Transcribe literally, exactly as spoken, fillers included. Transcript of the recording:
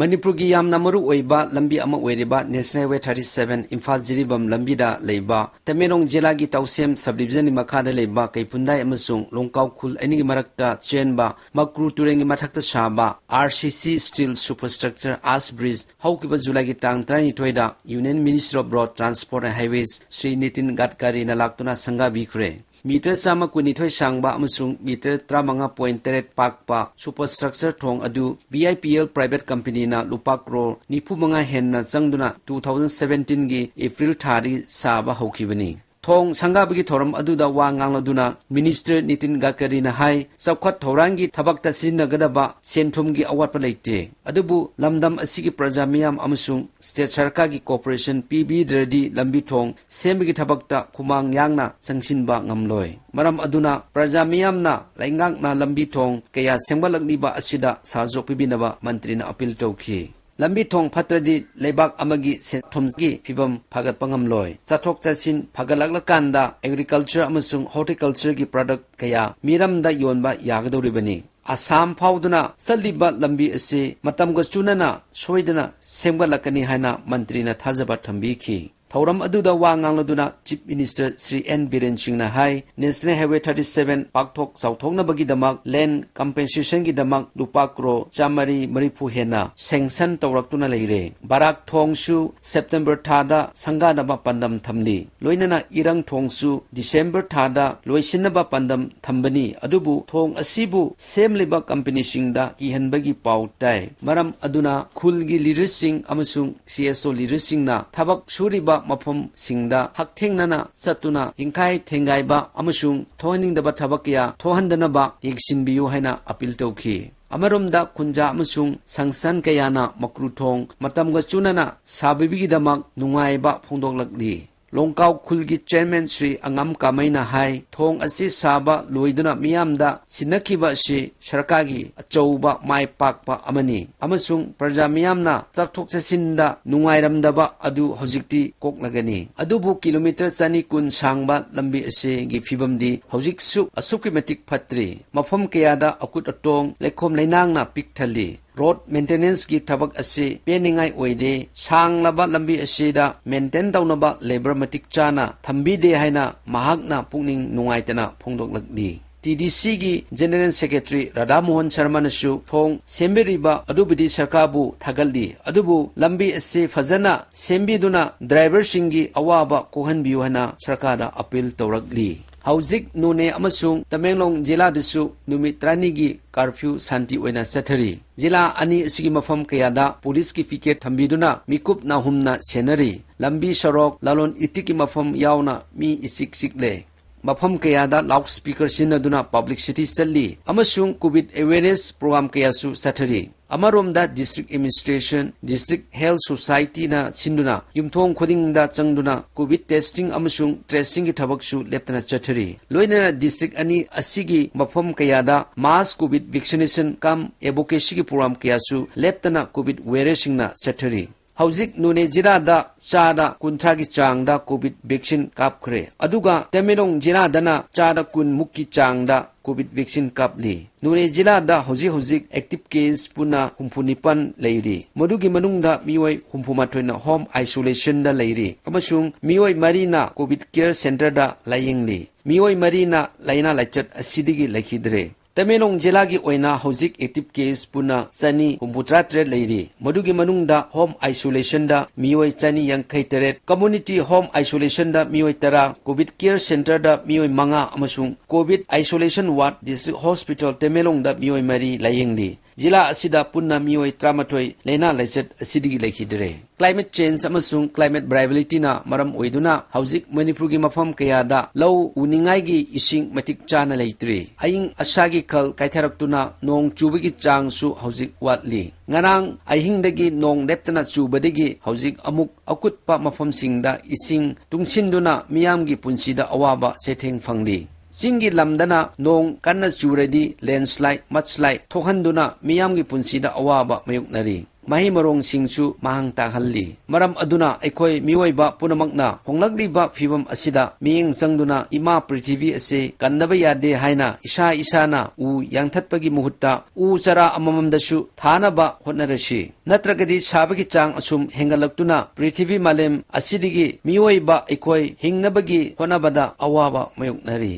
ꯃꯅꯤꯄꯨꯔꯒꯤ ꯌꯥꯝꯅ ꯃꯔꯨ ꯑꯣꯏꯕ ꯂꯝꯕꯤ ꯑꯃ ꯑꯣꯏꯔꯤꯕ National Highway thirty seven Imphal Jiribam ꯂꯝꯕꯤꯗ ꯂꯩꯕ ꯇꯃꯦꯡꯂꯣꯡ ꯖꯤꯂꯥꯒꯤ ꯇꯥꯎꯁꯦꯝ sub division ꯒꯤ ꯃꯈꯥꯗ ꯂꯩꯕ ꯀꯩꯄꯨꯟꯗꯥꯏ ꯑꯃꯁꯨꯡ ꯂꯣꯡꯀꯥꯎ ꯈꯨꯜ ꯑꯅꯤꯒꯤ ꯃꯔꯛꯇ ꯆꯦꯟꯕ ꯃꯀ꯭ꯔꯨ ꯇꯨꯔꯦꯜꯒꯤ ꯃꯊꯛꯇ ꯁꯥꯕ R C C steel superstructure arch bridge ꯍꯧꯈꯤꯕ ꯖꯨꯂꯥꯏꯒꯤ ꯇꯥꯡ ꯇꯔꯥꯅꯤꯊꯣꯏꯗ Union Ministry of Road Transport and Highways Shri Nitin ꯒꯗꯀꯥꯔꯤꯅ ꯂꯥꯛꯇꯨꯅ ꯁꯪꯒꯥꯕꯤꯈ꯭ꯔꯦ꯫ ꯃꯤꯇꯔ ꯆꯥꯝꯃ ꯀꯨꯟꯅꯤꯊꯣꯏ ꯁꯥꯡꯕ ꯑꯃꯁꯨꯡ ꯃꯤꯇꯔ ꯇꯔꯥꯃꯉꯥ point ꯇꯔꯦꯠ ꯄꯥꯛꯄ superstructure ꯊꯣꯡ ꯑꯗꯨ V I P L private company ꯅ ꯂꯨꯄꯥ ꯀ꯭ꯔꯣꯔ ꯅꯤꯐꯨ ꯃꯉꯥ ꯍꯦꯟꯅ ꯆꯪꯗꯨꯅ two thousand seventeen ꯒꯤ April ꯊꯥꯗꯒꯤ ꯁꯥꯕ ꯍꯧꯈꯤꯕꯅꯤ꯫ ꯊꯣꯡ ꯁꯪꯒꯥꯕꯒꯤ ꯊꯧꯔꯝ ꯑꯗꯨꯗ ꯋꯥ ꯉꯥꯡꯂꯗꯨꯅ Minister ꯅꯤꯇꯤꯟ ꯒꯗꯀꯥꯔꯤꯅ ꯍꯥꯏ, ꯆꯥꯎꯈꯠ ꯊꯧꯔꯥꯡꯒꯤ ꯊꯕꯛꯇ ꯁꯤꯖꯤꯟꯅꯒꯗꯕ ꯁꯦꯟꯊꯨꯝꯒꯤ ꯑꯋꯥꯠꯄ ꯂꯩꯇꯦ, ꯑꯗꯨꯕꯨ ꯂꯝꯗꯝ ꯑꯁꯤꯒꯤ ꯄ꯭ꯔꯖꯥ ꯃꯤꯌꯥꯝ ꯑꯃꯁꯨꯡ state ꯁꯔꯀꯥꯔꯒꯤ cooperation ꯄꯤꯕꯤꯗ꯭ꯔꯗꯤ ꯂꯝꯕꯤ ꯊꯣꯡ ꯁꯦꯝꯕꯒꯤ ꯊꯕꯛꯇ ꯈꯨꯃꯥꯡ ꯌꯥꯡꯅ ꯆꯪꯁꯤꯟꯕ ꯉꯝꯂꯣꯏ꯫ ꯃꯔꯝ ꯑꯗꯨꯅ ꯄ꯭ꯔꯖꯥ ꯃꯤꯌꯥꯝꯅ ꯂꯩꯉꯥꯛꯅ ꯂꯝꯕꯤ ꯊꯣꯡ ꯀꯌꯥ ꯁꯦꯝꯒꯠꯂꯛꯂꯤꯕ ꯑꯁꯤꯗ ꯁꯍꯖꯣꯛ ꯄꯤꯕꯤꯅꯕ ꯃꯟꯇ꯭ꯔꯤꯅ appeal ꯇꯧꯈꯤ꯫ ꯂꯝꯕꯤ ꯊꯣꯡ ꯐꯠꯇ꯭ꯔꯗꯤ ꯂꯩꯕꯥꯛ ꯑꯃꯒꯤ ꯁꯦꯟꯊꯨꯝꯒꯤ ꯐꯤꯕꯝ ꯐꯒꯠꯄ ꯉꯝꯂꯣꯏ꯫ ꯆꯠꯊꯣꯛ ꯆꯠꯁꯤꯟ ꯐꯒꯠꯂꯛꯂꯀꯥꯟꯗ agriculture ꯑꯃꯁꯨꯡ horticulture ꯒꯤ product ꯀꯌꯥ ꯃꯤꯔꯝꯗ ꯌꯣꯟꯕ ꯌꯥꯒꯗꯧꯔꯤꯕꯅꯤ꯫ ꯑꯁꯥꯝ ꯐꯥꯎꯗꯨꯅ ꯆꯠꯂꯤꯕ ꯂꯝꯕꯤ ꯑꯁꯤ ꯃꯇꯝꯒ ꯆꯨꯅꯅ ꯁꯣꯏꯗꯅ ꯁꯦꯝꯒꯠꯂꯛꯀꯅꯤ ꯍꯥꯏꯅ ꯃꯟꯇ꯭ꯔꯤꯅ ꯊꯥꯖꯕ ꯊꯝꯕꯤꯈꯤ꯫ ꯊꯧꯔꯝ ꯑꯗꯨꯗ ꯋꯥ ꯉꯥꯡꯂꯗꯨꯅ Chief Minister Shri N Biren ꯁꯤꯡꯅ ꯍꯥꯏ, National Highway thirty seven ꯄꯥꯛꯊꯣꯛ ꯆꯥꯎꯊꯣꯛꯅꯕꯒꯤꯗꯃꯛ land compensation ꯒꯤꯗꯃꯛ ꯂꯨꯄꯥ ꯀ꯭ꯔꯣꯔ ꯆꯥꯃꯔꯤ ꯃꯔꯤꯐꯨ ꯍꯦꯟꯅ sanction ꯇꯧꯔꯛꯇꯨꯅ ꯂꯩꯔꯦ꯫ ꯕꯔꯥꯛ ꯊꯣꯡꯁꯨ September ꯊꯥꯗ ꯁꯪꯒꯥꯅꯕ ꯄꯥꯟꯗꯝ ꯊꯝꯂꯤ꯫ ꯂꯣꯏꯅꯅ ꯏꯔꯪ ꯊꯣꯡꯁꯨ December ꯊꯥꯗ ꯂꯣꯏꯁꯤꯟꯅꯕ ꯄꯥꯟꯗꯝ ꯊꯝꯕꯅꯤ, ꯑꯗꯨꯕꯨ ꯊꯣꯡ ꯑꯁꯤꯕꯨ ꯁꯦꯝꯂꯤꯕ company ꯁꯤꯡꯗ ꯀꯤꯍꯟꯕꯒꯤ ꯄꯥꯎ ꯇꯥꯏ꯫ ꯃꯔꯝ ꯑꯗꯨꯅ ꯈꯨꯜꯒꯤ leader ꯁꯤꯡ ꯑꯃꯁꯨꯡ C S O leader ꯁꯤꯡꯅ ꯊꯕꯛ ꯁꯨꯔꯤꯕ ꯃꯐꯝꯁꯤꯡꯗ ꯍꯛꯊꯦꯡꯅꯅ ꯆꯠꯇꯨꯅ ꯍꯤꯡꯈꯥꯏ ꯊꯦꯡꯒꯥꯏꯕ ꯑꯃꯁꯨꯡ ꯊꯣꯛꯍꯟꯅꯤꯡꯗꯕ ꯊꯕꯛ ꯀꯌꯥ ꯊꯣꯛꯍꯟꯗꯅꯕ ꯌꯦꯡꯁꯤꯟꯕꯤꯌꯨ ꯍꯥꯏꯅ appeal ꯇꯧꯈꯤ꯫ ꯑꯃꯔꯣꯝꯗ ꯈꯨꯟꯖꯥ ꯑꯃꯁꯨꯡ ꯁꯪꯁꯟ ꯀꯌꯥꯅ ꯃꯀ꯭ꯔꯨ ꯊꯣꯡ ꯃꯇꯝꯒ ꯆꯨꯅꯅ ꯁꯥꯕꯤꯕꯒꯤꯗꯃꯛ ꯅꯨꯡꯉꯥꯏꯕ ꯐꯣꯡꯗꯣꯛꯂꯛꯂꯤ꯫ ꯂꯣꯡꯀꯥꯎ ꯈꯨꯜꯒꯤ chairman ꯁ꯭ꯔꯤ ꯑꯉꯝ ꯀꯥꯃꯩꯅ ꯍꯥꯏ, ꯊꯣꯡ ꯑꯁꯤ ꯁꯥꯕ ꯂꯣꯏꯗꯨꯅ ꯃꯤꯌꯥꯝꯗ ꯁꯤꯟꯅꯈꯤꯕ ꯑꯁꯤ ꯁꯔꯀꯥꯔꯒꯤ ꯑꯆꯧꯕ ꯃꯥꯏ ꯄꯥꯛꯄ ꯑꯃꯅꯤ ꯑꯃꯁꯨꯡ ꯄ꯭ꯔꯖꯥ ꯃꯤꯌꯥꯝꯅ ꯆꯠꯊꯣꯛ ꯆꯠꯁꯤꯟꯗ ꯅꯨꯡꯉꯥꯏꯔꯝꯗꯕ ꯑꯗꯨ ꯍꯧꯖꯤꯛꯇꯤ ꯀꯣꯛꯂꯒꯅꯤ꯫ ꯑꯗꯨꯕꯨ kilometre ꯆꯅꯤ ꯀꯨꯟ ꯁꯥꯡꯕ ꯂꯝꯕꯤ ꯑꯁꯤꯒꯤ ꯐꯤꯕꯝꯗꯤ ꯍꯧꯖꯤꯛꯁꯨ ꯑꯁꯨꯛꯀꯤ ꯃꯇꯤꯛ ꯐꯠꯇ꯭ꯔꯤ꯫ ꯃꯐꯝ ꯀꯌꯥꯗ ꯑꯀꯨꯠ ꯑꯇꯣꯡ, ꯂꯩꯈꯣꯝ ꯂꯩꯅꯥꯡꯅ ꯄꯤꯛ ꯊꯜꯂꯤ꯫ ꯔꯣꯗ ꯃꯦꯟꯇꯦꯅꯦꯟꯁꯀꯤ ꯊꯕꯛ ꯑꯁꯤ ꯄꯦꯟꯅꯤꯡꯉꯥꯏ ꯑꯣꯏꯗꯦ, ꯁꯥꯡꯂꯕ ꯂꯝꯕꯤ ꯑꯁꯤꯗ ꯃꯦꯟꯇꯦꯟ ꯇꯧꯅꯕ ꯂꯦꯕꯔ ꯃꯇꯤꯛ ꯆꯥꯅ ꯊꯝꯕꯤꯗꯦ ꯍꯥꯏꯅ ꯃꯍꯥꯛꯅ ꯄꯨꯛꯅꯤꯡ ꯅꯨꯡꯉꯥꯏꯇꯅ ꯐꯣꯡꯗꯣꯛꯂꯛꯂꯤ꯫ ꯇꯤ ꯗꯤ ꯁꯤꯒꯤ ꯖꯦꯅꯔꯦꯜ ꯁꯦꯀ꯭ꯔꯦꯇꯔꯤ ꯔꯥꯙꯥ ꯃꯣꯍꯟ ꯁꯔꯃꯅꯁꯨ ꯊꯣꯡ ꯁꯦꯝꯕꯤꯔꯤꯕ ꯑꯗꯨꯕꯨꯗꯤ ꯁꯔꯀꯥꯔꯕꯨ ꯊꯥꯒꯠꯂꯤ, ꯑꯗꯨꯕꯨ ꯂꯝꯕꯤ ꯑꯁꯤ ꯐꯖꯅ ꯁꯦꯝꯕꯤꯗꯨꯅ ꯗ꯭ꯔꯥꯏꯚꯔꯁꯤꯡꯒꯤ ꯑꯋꯥꯕ ꯀꯣꯛꯍꯟꯕꯤꯌꯨ ꯍꯥꯏꯅ ꯁꯔꯀꯥꯔꯗ ꯑꯄꯤꯜ ꯇꯧꯔꯛꯂꯤ꯫ ꯍꯧꯖꯤꯛ ꯅꯣꯅꯦ ꯑꯃꯁꯨꯡ ꯇꯃꯦꯡꯂꯣꯡ ꯖꯤꯂꯥꯗꯁꯨ ꯅꯨꯃꯤꯠ ꯇꯔꯥꯅꯤꯒꯤ ꯀꯥꯔꯐ꯭ꯌꯨ ꯁꯥꯟꯇꯤ ꯑꯣꯏꯅ ꯆꯠꯊꯔꯤ꯫ ꯖꯤꯂꯥ ꯑꯅꯤ ꯑꯁꯤꯒꯤ ꯃꯐꯝ ꯀꯌꯥꯗ ꯄꯨꯂꯤꯁꯀꯤ ꯄꯤꯀꯦꯠ ꯊꯝꯕꯤꯗꯨꯅ ꯃꯤꯀꯨꯞ ꯅꯥꯍꯨꯝꯅ ꯁꯦꯟꯅꯔꯤ꯫ ꯂꯝꯕꯤ ꯁꯣꯔꯣꯛ, ꯂꯂꯣꯟ ꯏꯇꯤꯛꯀꯤ ꯃꯐꯝ ꯌꯥꯎꯅ ꯃꯤ ꯏꯆꯤꯛ ꯆꯤꯛꯂꯦ꯫ ꯃꯐꯝ ꯀꯌꯥꯗ ꯂꯥꯎꯗ ꯁ꯭ꯄꯤꯀꯔ ꯁꯤꯖꯤꯟꯅꯗꯨꯅ ꯄꯕ꯭ꯂꯤꯁꯤꯇꯤ ꯆꯠꯂꯤ ꯑꯃꯁꯨꯡ ꯀꯣꯚꯤꯗ ꯑꯦꯋꯦꯌꯔꯅꯦꯁ ꯄ꯭ꯔꯣꯒ꯭ꯔꯥꯝ ꯀꯌꯥꯁꯨ ꯆꯠꯊꯔꯤ꯫ ꯑꯃꯔꯣꯝꯗ ꯗꯤꯁꯇ꯭ꯔꯤꯛ ꯑꯦꯗꯃꯤꯅꯤꯁꯇ꯭ꯔꯦꯁꯟ, ꯗꯤꯁꯇ꯭ꯔꯤꯛ ꯍꯦꯜꯊ ꯁꯣꯁꯥꯏꯇꯤꯅ ꯁꯤꯟꯗꯨꯅ ꯌꯨꯝꯊꯣꯡ ꯈꯨꯗꯤꯡꯗ ꯆꯪꯗꯨꯅ ꯀꯣꯚꯤꯗ ꯇꯦꯁꯇꯤꯡ ꯑꯃꯁꯨꯡ ꯇ꯭ꯔꯦꯁꯤꯡꯒꯤ ꯊꯕꯛꯁꯨ ꯂꯦꯞꯇꯅ ꯆꯠꯊꯔꯤ꯫ ꯂꯣꯏꯅꯅ ꯗꯤꯁꯇ꯭ꯔꯤꯛ ꯑꯅꯤ ꯑꯁꯤꯒꯤ ꯃꯐꯝ ꯀꯌꯥꯗ ꯃꯥꯁ ꯀꯣꯚꯤꯗ ꯚꯦꯛꯁꯤꯅꯦꯁꯟ ꯀꯝ ꯑꯦꯗꯚꯣꯀꯦꯁꯤꯒꯤ ꯄ꯭ꯔꯣꯒ꯭ꯔꯥꯝ ꯀꯌꯥꯁꯨ ꯂꯦꯞꯇꯅ ꯀꯣꯚꯤꯗ ꯋꯦꯔꯤꯌꯔꯁꯤꯡꯅ ꯆꯠꯊꯔꯤ꯫ ꯍꯧꯖꯤꯛ ꯅꯣꯅꯦ ꯖꯤꯂꯥꯗ ꯆꯥꯗ ꯀꯨꯟꯊ꯭ꯔꯥꯒꯤ ꯆꯥꯡꯗ ꯀꯣꯚꯤꯗ ꯚꯦꯛꯁꯤꯟ ꯀꯥꯞꯈ꯭ꯔꯦ꯫ ꯑꯗꯨꯒ ꯇꯃꯦꯡꯂꯣꯡ ꯖꯤꯂꯥꯗꯅ ꯆꯥꯗ ꯀꯨꯟ ꯃꯨꯛꯀꯤ ꯆꯥꯡꯗ ꯀꯣꯚꯤꯗ ꯚꯦꯛꯁꯤꯟ ꯀꯥꯞꯂꯤ꯫ ꯅꯣꯅꯦ ꯖꯤꯂꯥꯗ ꯍꯧꯖꯤꯛ ꯍꯧꯖꯤꯛ ꯑꯦꯛꯇꯤꯚ ꯀꯦꯁ ꯄꯨꯟꯅ ꯍꯨꯝꯐꯨ ꯅꯤꯄꯥꯟ ꯂꯩꯔꯤ꯫ ꯃꯗꯨꯒꯤ ꯃꯅꯨꯡꯗ ꯃꯤꯑꯣꯏ ꯍꯨꯝꯐꯨ ꯃꯥꯊꯣꯏꯅ ꯍꯣꯝ ꯑꯥꯏꯁꯣꯂꯦꯁꯟꯗ ꯂꯩꯔꯤ ꯑꯃꯁꯨꯡ ꯃꯤꯑꯣꯏ ꯃꯔꯤꯅ ꯀꯣꯚꯤꯗ ꯀꯦꯌꯔ ꯁꯦꯟꯇꯔꯗ ꯂꯥꯌꯦꯡꯂꯤ꯫ ꯃꯤꯑꯣꯏ ꯃꯔꯤꯅ ꯂꯥꯏꯅꯥ ꯂꯥꯏꯆꯠ ꯑꯁꯤꯗꯒꯤ ꯂꯩꯈꯤꯗ꯭ꯔꯦ꯫ ꯇꯃꯦꯡꯂꯣꯡ ꯖꯤꯂꯥꯒꯤ ꯑꯣꯏꯅ ꯍꯧꯖꯤꯛ ꯑꯦꯛꯇꯤꯚ ꯀꯦꯁ ꯄꯨꯟꯅ ꯆꯅꯤ ꯍꯨꯝꯐꯨꯇꯔꯥ ꯇꯔꯦꯠ ꯂꯩꯔꯤ꯫ ꯃꯗꯨꯒꯤ ꯃꯅꯨꯡꯗ ꯍꯣꯝ ꯑꯥꯏꯁꯣꯂꯦꯁꯟꯗ ꯃꯤꯑꯣꯏ ꯆꯅꯤ ꯌꯥꯡꯈꯩ ꯇꯔꯦꯠ, ꯀꯝꯃ꯭ꯌꯨꯅꯤꯇꯤ ꯍꯣꯝ ꯑꯥꯏꯁꯣꯂꯦꯁꯟꯗ ꯃꯤꯑꯣꯏ ꯇꯔꯥ, ꯀꯣꯚꯤꯗ ꯀꯦꯌꯔ ꯁꯦꯟꯇꯔꯗ ꯃꯤꯑꯣꯏ ꯃꯉꯥ ꯑꯃꯁꯨꯡ ꯀꯣꯚꯤꯗ ꯑꯥꯏꯁꯣꯂꯦꯁꯟ ꯋꯥꯔꯗ ꯗꯤꯁꯇ꯭ꯔꯤꯛ ꯍꯣꯁꯄꯤꯇꯥꯜ ꯇꯃꯦꯡꯂꯣꯡꯗ ꯃꯤꯑꯣꯏ ꯃꯔꯤ ꯂꯥꯌꯦꯡꯂꯤ꯫ ꯖꯤꯂꯥ ꯑꯁꯤꯗ ꯄꯨꯟꯅ ꯃꯤꯑꯣꯏ ꯇꯔꯥꯃꯥꯊꯣꯏ ꯂꯥꯏꯅꯥ ꯂꯥꯏꯆꯠ ꯑꯁꯤꯗꯒꯤ ꯂꯩꯈꯤꯗ꯭ꯔꯦ꯫ ꯀ꯭ꯂꯥꯏꯃꯦꯠ ꯆꯦꯟꯖ ꯑꯃꯁꯨꯡ ꯀ꯭ꯂꯥꯏꯃꯦꯠ ꯚꯦꯔꯤꯌꯦꯕꯤꯂꯤꯇꯤꯅ ꯃꯔꯝ ꯑꯣꯏꯗꯨꯅ ꯍꯧꯖꯤꯛ ꯃꯅꯤꯄꯨꯔꯒꯤ ꯃꯐꯝ ꯀꯌꯥꯗ ꯂꯧ ꯎꯅꯤꯡꯉꯥꯏꯒꯤ ꯏꯁꯤꯡ ꯃꯇꯤꯛ ꯆꯥꯅ ꯂꯩꯇ꯭ꯔꯤ꯫ ꯑꯏꯪ ꯑꯁꯥꯒꯤ ꯈꯜ ꯀꯥꯏꯊꯔꯛꯇꯨꯅ ꯅꯣꯡ ꯆꯨꯕꯒꯤ ꯆꯥꯡꯁꯨ ꯍꯧꯖꯤꯛ ꯋꯥꯠꯂꯤ꯫ ꯉꯔꯥꯡ ꯑꯍꯤꯡꯗꯒꯤ ꯅꯣꯡ ꯂꯦꯞꯇꯅ ꯆꯨꯕꯗꯒꯤ ꯍꯧꯖꯤꯛ ꯑꯃꯨꯛ ꯑꯀꯨꯠꯄ ꯃꯐꯝꯁꯤꯡꯗ ꯏꯁꯤꯡ ꯇꯨꯡꯁꯤꯟꯗꯨꯅ ꯃꯤꯌꯥꯝꯒꯤ ꯄꯨꯟꯁꯤꯗ ꯑꯋꯥꯕ ꯆꯩꯊꯦꯡ ꯐꯪꯂꯤ꯫ ꯆꯤꯡꯒꯤ ꯂꯝꯗꯅ ꯅꯣꯡ ꯀꯟꯅ ꯆꯨꯔꯗꯤ ꯂꯦꯟꯁꯂꯥꯏꯗ, ꯃꯗꯁꯂꯥꯏꯗ ꯊꯣꯛꯍꯟꯗꯨꯅ ꯃꯤꯌꯥꯝꯒꯤ ꯄꯨꯟꯁꯤꯗ ꯑꯋꯥꯕ ꯃꯥꯌꯣꯛꯅꯔꯤ꯫ ꯃꯍꯩ ꯃꯔꯣꯡꯁꯤꯡꯁꯨ ꯃꯥꯡ ꯇꯥꯛꯍꯜꯂꯤ꯫ ꯃꯔꯝ ꯑꯗꯨꯅ ꯑꯩꯈꯣꯏ ꯃꯤꯑꯣꯏꯕ ꯄꯨꯝꯅꯃꯛꯅ ꯍꯣꯡꯂꯛꯂꯤꯕ ꯐꯤꯕꯝ ꯑꯁꯤꯗ ꯃꯤꯠꯌꯦꯡ ꯆꯪꯗꯨꯅ ꯏꯃꯥ ꯄ꯭ꯔꯤꯊꯤꯕꯤ ꯑꯁꯤ ꯀꯟꯗꯕ ꯌꯥꯗꯦ ꯍꯥꯏꯅ ꯏꯁꯥ ꯏꯁꯥꯅ ꯎ ꯌꯥꯟꯊꯠꯄꯒꯤ ꯃꯍꯨꯠꯇ ꯎ ꯆꯥꯔꯥ ꯑꯃꯃꯝꯗꯁꯨ ꯊꯥꯅꯕ ꯍꯣꯠꯅꯔꯁꯤ꯫ ꯅꯠꯇ꯭ꯔꯒꯗꯤ ꯁꯥꯕꯒꯤ ꯆꯥꯡ ꯑꯁꯨꯝ ꯍꯦꯟꯒꯠꯂꯛꯇꯨꯅ ꯄ꯭ꯔꯤꯊꯤꯕꯤ ꯃꯥꯂꯦꯝ ꯑꯁꯤꯗꯒꯤ ꯃꯤꯑꯣꯏꯕ ꯑꯩꯈꯣꯏ ꯍꯤꯡꯅꯕꯒꯤ ꯍꯣꯠꯅꯕꯗ ꯑꯋꯥꯕ ꯃꯥꯌꯣꯛꯅꯔꯤ꯫